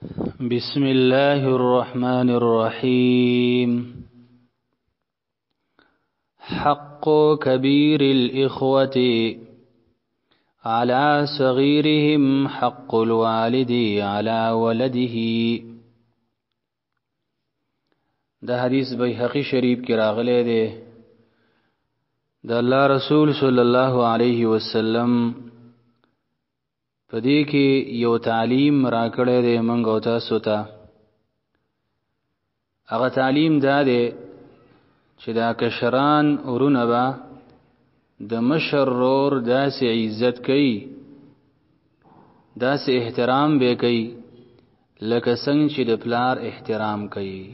بسم الله الرحمن الرحيم. حق كبير الإخوة على صغيرهم حق الوالد على ولده. د حدیث بیهقی شریف کې راغلی دی، د الله رسول صلی الله علیه وسلم په دې کې یو تعلیم راکړی دی موږ او تاسو ته. هغه تعلیم دا دی چې دا کشران ورونه به د مشر رور داسې عزت کوي، داسې احترام به کوي لکه څنګه چې د پلار احترام کوي.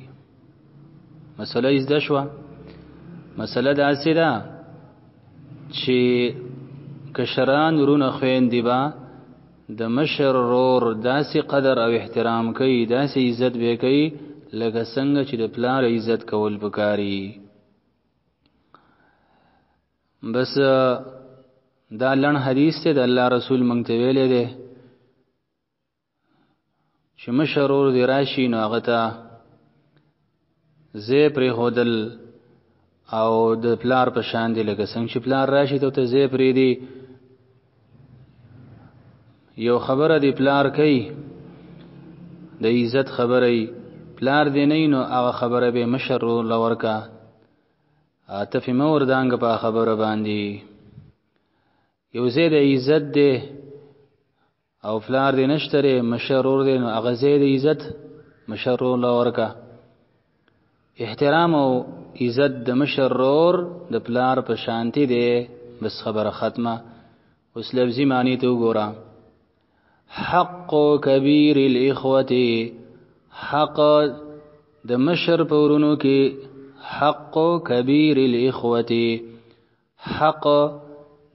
مسله یې زده شوه. مسله داسې ده چې کشران ورونه خویندې به د مشر رور داسې قدر او احترام کوي، داسې عزت به کوي لکه څنګه چې د پلار عزت کول پکاري. بس دا لن حدیث ته د الله رسول مونږ ته ویلې دی چې مشر ورور دې راشي نو هغه ته ځای پرېښودل او د پلار په شان دی، لکه څنګه چې پلار راشي ته ته ځای پرېږدي. یو خبره دی پلار کوي، د عزت خبره یي، پلار دی نه نو هغه خبره به مشر ورور له ورکه، ته فې مه وردانګه په خبره باندې. یو ځای د عزت دی او پلار دې نشته دی، مشر ورور دی، نو هغه ځای د عزت مشر ورور له ورکه. احترام او عزت د مشر ورور د پلار په شانتی دی. بس خبره ختمه. اوس لفظي معنی ته وګوره. حق کبیر الاخوة، حق د مشر په ورونو کې، حق کبیر الاخوة، حق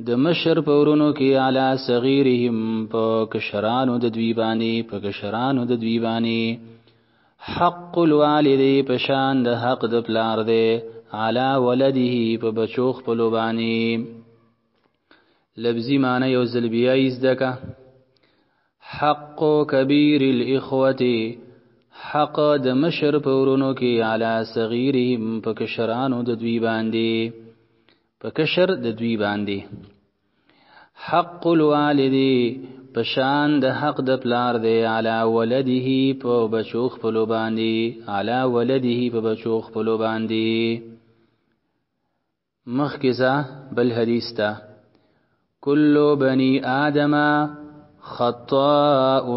د مشر په ورونو کې، علی صغیرهم په کشرانو د دوی باندې، په کشرانو د دوی باندې. حق الوالد په شان د حق د پلار دی، علی ولده په بچو خپلو باندې. لفظي معنی یو ځل بیا یې زده که. حق کبیر الاخوة، حق د مشر په ورونو کې، علی صغیرهم په کشرانو د دوی باندې، په کشر د دوی باندې. حق الوالد په شان د حق د پلار دی، علی ولده په بچو خپلو باندې، علی ولده په بچو خپلو باندې. مخکې ځه بل حدیث ته. کل بني آدم خطاء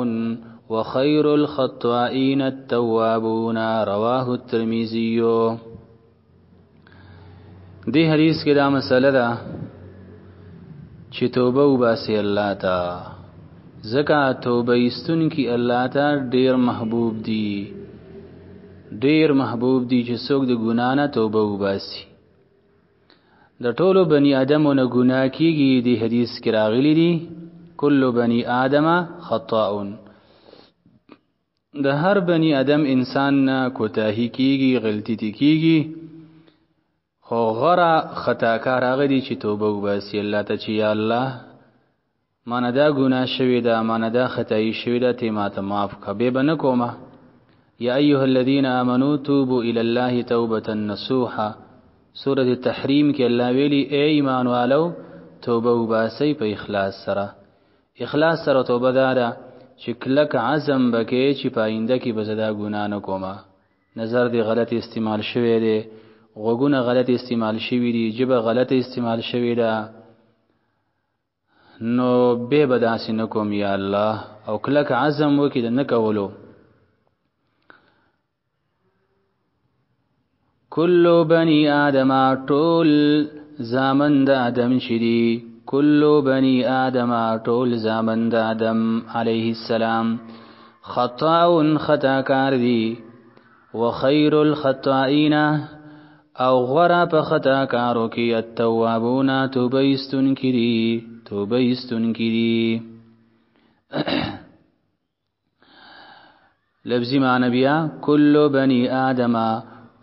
وخير الخطائين التوابون، رواه الترمذي. دې حدیث کې دا مسله ده چې توبه وباسي الله ته، ځکه توبه ایستونکي الله ته ډیر محبوب دي، ډیر محبوب دي چې څوک د ګنا نه توبه وباسي. د ټولو بني آدمو نه ګناه کیږي، دی حدیث کې راغلي دي کل بني آدم خطاء، د هر بني آدم انسان نه کوتاهي کیږي، غلطي تې کیږي، خو غوره خطاکار هغه دي چې توبه وباسي الله ته چې یا الله مانه دا ګناه شوې ده، مانه دا خطایي شوې ده، ته ماته معاف کړه، بیا به نه کومه. یا ایها الذین آمنو توبوا الی الله توبة نصوحا، سورة التحریم کې الله ویلي ای ایمان والو توبه وباسئ په اخلاص سره. اخلاص سره توبه دا ده چې کلک عزم به کوې چې په آینده کې به زه دا ګناه نه کومه. نظر دې غلط استعمال شوی دی، غوږونه غلط استعمال شوي دي، ژبه غلط استعمال شوې ده، نو به به داسې نه کوم یا الله، او کلک عزم وکړي د نه کولو. کل بني آدم، ټول زامن د آدم چې دي، کل بني آدم، ټول زامن د آدم علیه السلام، خطاء خطاکار دي، وخیر الخطائین او غوره په خطا کارو کې التوابون توبه ایستونکي دي، توبه ایستونکي دي. لفظي معنی بیا کل بني آدم،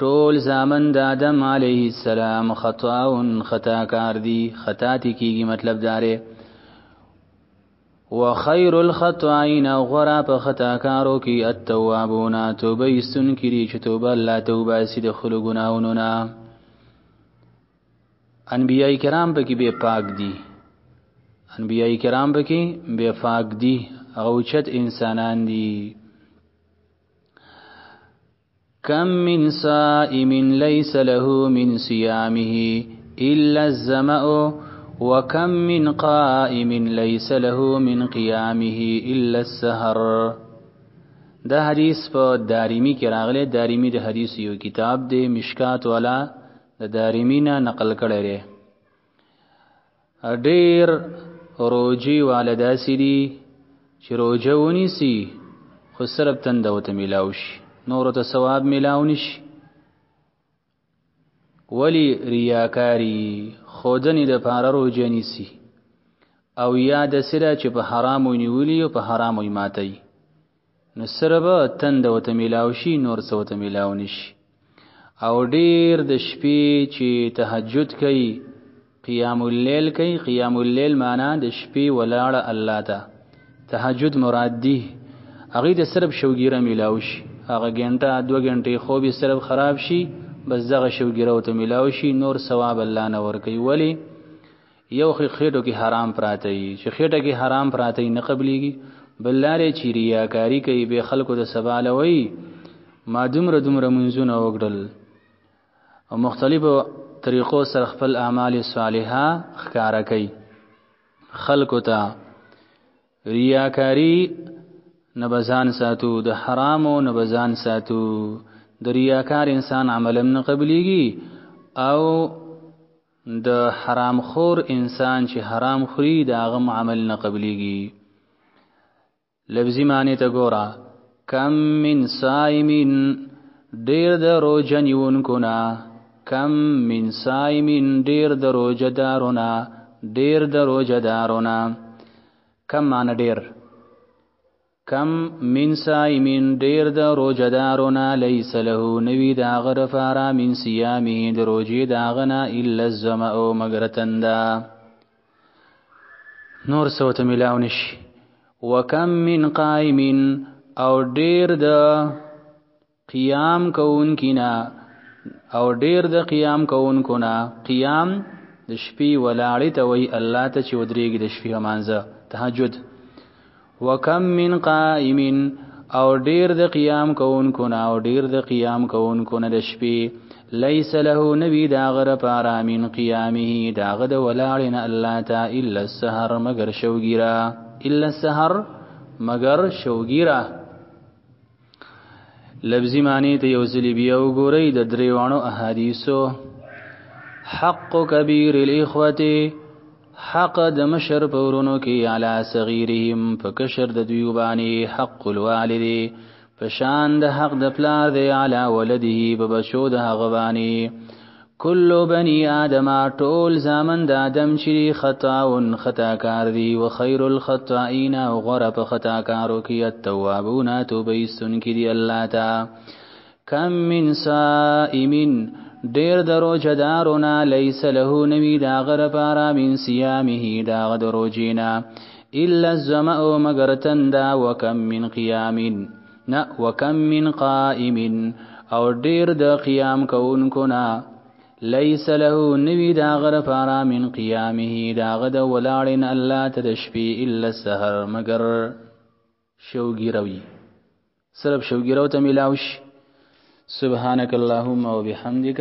ټول زامن د آدم علیه السلام، خطاون خطا کار دي، خطا تی کیږي، مطلب داره. وخير الخطائين غورا په خطاکارو کې التوابون توبه ایستونکي دي چې توبه الله ته وباسي د خپلو ګناهونو نه. انبیای کرام پکې بے پاک دي، انبیای کرام پکې بے پاک دي، هغه اوچت انسانان دي. کم من صائم ليس له من صيامه إلا الزمأ وكم من قائم ليس له من قيامه إلا السهر. دا حدیث په دارمی کې راغلی. دارمی د حدیث یو کتاب دی، مشکات والا د دارمی نه نقل کړی دی. ډیر روجي والا داسې دي چې روژه ونیسي خو صرف تنده ورته میلاو شي، نورو ته ثواب میلاو نشي. ولی ریاکاری ښودنې دپاره روژه نیسي، او یا داسې ده چې په حرامو نیولي او په حرامو یې ماتوي، نو صرف تنده ورته میلاو شي، نور څه ورته میلاو نشي. او ډیر د شپې چې تهجد کوي، قیام اللیل کوي، قیام اللیل معنا د شپې ولاړه الله ته، تهجد مراد دی. هغې ته صرف شوګیره میلاو شي، هغه ګنټه دوه ګنټې خوب یې صرف خراب شي، بس دغه شوګیره ورته میلاو شي، نور ثواب الله نه ورکوي. ولې؟ یو خو خېټو کې حرام پراته وي، چې خېټه کې حرام پراته وي نه قبلېږي. بل لارې چې ریاکاري کوي، بې خلکو ته سبا له وایي ما دومره دومره منځونه وکړل، او مختلفو طریقو سره خپل اعمال صالحه ښکاره کوي خلکو ته. ریاکاری نه به ځان ساتو، د حرامو نه به ځان ساتو. د ریاکار انسان عمل هم نه قبلېږي، او د حرام خور انسان چې حرام خوري د هغه عمل نه قبلېږي. لفظي معنی ته ګوره، کم من صائمین، ډیر د روژه نیونکو نه، کم من صائمین، ډیر د روژه دارو نه، ډیر د روژه دارو نه. کم معنی ډیر، کم من صائمین، ډیر د روژه دارو نه، لیس له نوي د هغه دپاره من صیامه د روژې د هغه نه الا الظمأ مګر تنده، نور څه ورته میلاو نشي. وکم من قائم، او ډیر د قیام کوونکي نه، او ډیر د قیام کوونکو نه. قیام د شپې ولاړې ته وایي، الله ته چې ودرېږي د شپې لمانځه، تهجد. وکم من قائم، او ډیر د قیام کوونکو نه، او ډیر د قیام کوونکو نه د شپې، لیس له نوي د هغه دپاره من قیامه د هغه د ولاړې نه الله ته الا السهر مګر شوګیره، الا السهر مګر شوګیره. لفظي معنی ته یو ځلې بیا وګورئ د درېواړو احادیثو. حق کبیر الاخوة، حق د مشر په ورونو کې، علی صغیرهم په کشر د دوی باندې، حق الوالد په شان د حق د پلار دی، علی ولده په بچو د هغه باندې. کل بنی آدم، ټول زامن د آدم چې خطاون خطاکار دي، وخیر الخطائین او غوره په خطاکارو کې التوابون توبه ایستونکي دي الله ته. کم من صائم، ډیر د روژه دارو نه، لیس له نوي د هغه دپاره من صیامه د هغه د روژې نه الا الظمأ مګر تنده. وکم من قیام نه، وکم من قائم، او ډیر د قیام کوونکو نه، لیس له نوي د هغه دپاره من قیامه د هغه د ولاړې نه الله ته د شپې الا السهر مګر شوګیروي، صرف شوګیرو ته میلاو شي. سبحانك اللهم وبحمدك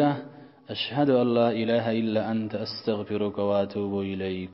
أشهد أن لا إله إلا أنت أستغفرك وأتوب إليك.